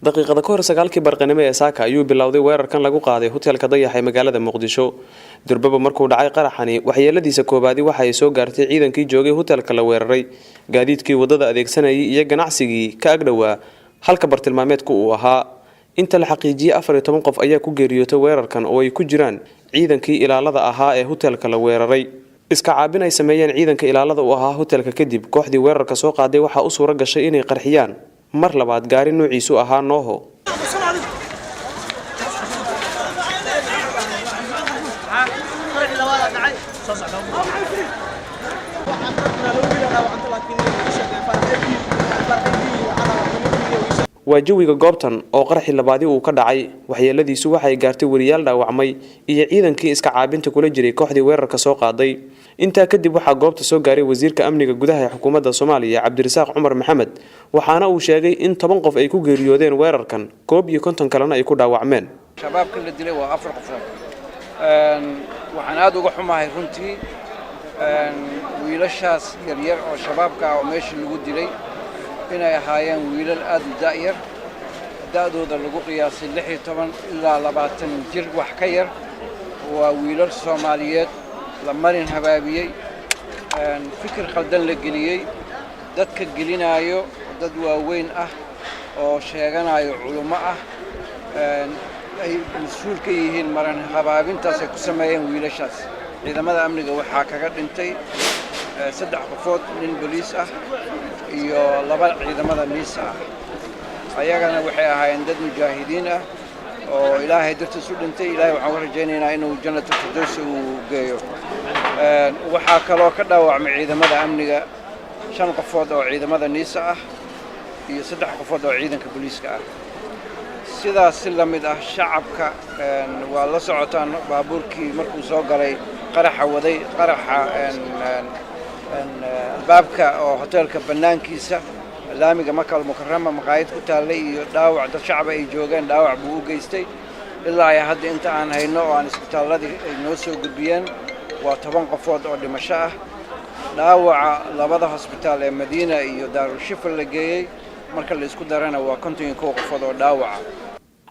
Daqiiqada ka hor 9-kii barqanimo ee saaka ayuu bilowday weerarkan lagu qaaday hoteelka Dayax ee magaalada Muqdisho. Durbaba markuu dhacay qaraxani, waxyeeladiisa koobaadi waxa ay soo gaartay ciidankii joogay hoteelka la weeraray, gaadiidkii wadada adeegsanayay iyo ganacsigii ka agdhowaa halka bartilmaameedku uu ahaa. Inta la xaqiijiyey, 14 qof ayaa ku geeriyootay weerarkan oo ay ku jiraan ciidankii ilaalada ahaa ee hoteelka la weeraray. Iska caabin ay sameeyeen ciidanka ilaalada u ahaa hoteelka kadib, kooxdii weerarka soo qaaday waxaa u suura gashay inay qarxiyaan mar labaad gaari nuuciisu ahaa Nooho. Waa jawiga goobtan oo qaraxii labaadii uu ka dhacay. Waxyeeladiisu waxay gaartay weriyaal dhaawacmay iyo ciidankii iska caabinta kula jiray kooxdii weerarka soo qaaday. Intaa kadib waxaa goobta soo gaaray wasiirka amniga gudaha ee xukuumadda Soomaaliya, Cabdirasaaq Cumar Maxamed, waxaana uu sheegay in 10 qof ay ku geeriyoodeen weerarkan, 51 kalena ay ku dhaawacmeen. Shabaabka la dilay waa 4 qofood. Waxaan aad uga xumahay runtii wiilashaas yaryar oo shabaabka ah oo meesha lagu dilay inay ahaayeen wiilal aad u da'yar, da'dooda lagu qiyaasay 16 ilaa 20 jir wax ka yar. Waa wiilal Soomaaliyeed la marin habaabiyey, fikir khaldan la geliyey, dadka gelinaayo dad waaweyn ah oo sheeganayo culummo ah ay mas-uul ka yihiin marin habaabintaas ay ku sameeyeen wiilashaas. Ciidamada amniga waxaa kaga dhintay 3 qofood, nin boliis ah iyo 2 ciidamada NISA ah. Ayagana waxay ahaayeen dad mujaahidiin ah oo Ilaahay dartiis u dhintay. Ilaahay waxaan u rajaynaynaa inuu Jannatul Firdowsi uu geeyo. Waxaa kaloo ka dhaawacmay ciidamada amniga 5 qofood oo ciidamada NISA ah iyo 3 qofood oo ciidanka booliiska ah. Sidaas si la mid ah shacabka waa la socotaan baabuurkii markuu soo galay qaraxa waday, qaraxa albaabka oo hoteelka bannaankiisa laamiga Maka Almukarama maqaayad ku taallay iyo dhaawac dad shacaba ay joogeen dhaawac buu u geystay. Ilaa ay hadda inta aan hayno oo aan isbitaalladii ay noo soo gudbiyeen waa 10 qofood oo dhimasho ah. Dhaawaca labada hosbitaal ee Madiina iyo Daarushifa la geeyey marka la isku darana waa 51 qofood oo dhaawaca.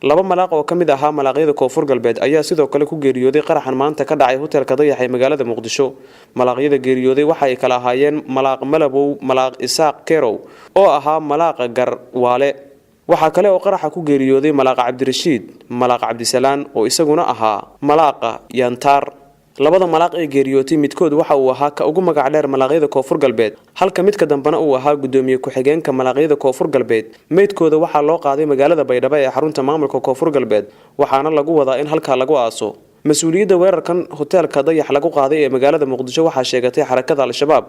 2 malaaq oo ka mid ahaa malaaqyada Koonfur Galbeed ayaa sidoo kale ku geeriyooday qaraxan maanta ka dhacay hoteelka Dayax ee magaalada Muqdisho. Malaaqyada geeriyooday waxa ay kala ahaayeen Malaaq Malabow, Malaaq Isaaq Kerow oo ahaa Malaaqa Garwaale. Waxaa kale oo qaraxa ku geeriyooday Malaaqa Cabdirashiid Malaaq Cabdisalaan oo isaguna ahaa Malaaqa Yantaar. Labada malaaq ee geeriyootay midkood waxa uu ahaa ka ugu magac dheer malaaqyada Koonfur Galbeed, halka midka dambena uu ahaa gudoomiye ku-xigeenka malaaqyada Koonfur Galbeed. Meydkooda waxaa loo qaaday magaalada Baydhabo ee xarunta maamulka Koonfur Galbeed, waxaana lagu wadaa in halkaa lagu aaso. Mas-uuliyadda weerarkan hoteelka Dayax lagu qaaday ee magaalada Muqdisho waxaa sheegatay xarakada Al-Shabaab,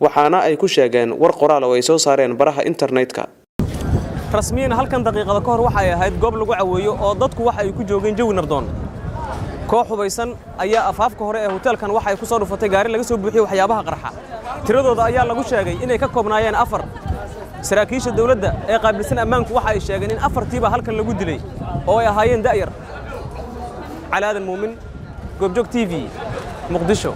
waxaana ay ku sheegeen war qoraal oo ay soo saareen baraha internetka. Rasmiyan halkan daqiiqada ka hor waxay ahayd goob lagu caweeyo oo dadku waxa ay ku joogeen jawi nabdoon. Koox hubaysan ayaa afaafka hore ee hoteelkan waxa ay ku soo dhufatay gaari laga soo buuxiyey waxyaabaha qarxa. Tiradooda ayaa lagu sheegay inay ka koobnaayeen 4. Saraakiisha dowladda ee qaabilsan ammaanku waxa ay sheegeen in afartiiba halkan lagu dilay oo ay ahaayeen da'yar. Calaadan Muumin, Goobjoog TV, Muqdisho.